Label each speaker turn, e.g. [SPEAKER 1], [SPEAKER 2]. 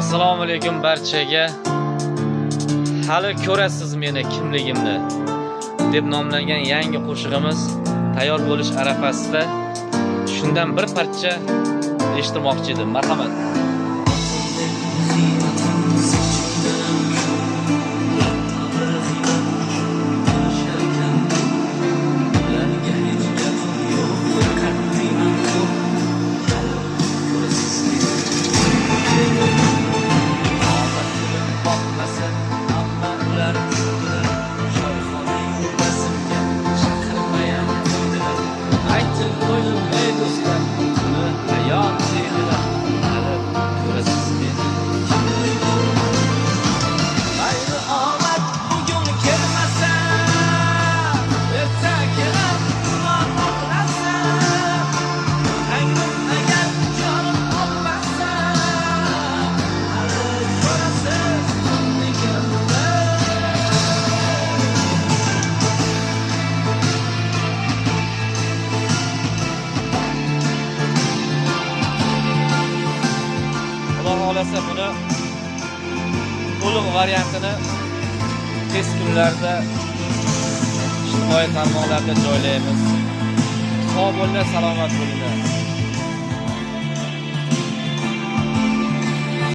[SPEAKER 1] Assalomu alaykum barchaga. Hali ko'rasiz meni kimligimni deb nomlangan yangi qo'shig'imiz tayyor bo'lish arafasida. Shundan bir parcha eshittirmoqchi edim. Marhamat. Buni to'liq variantini tez kunlarda ijtimoiy tarmoqlarda joylaymiz. Sog' bo'linglar, salomat bo'linglar.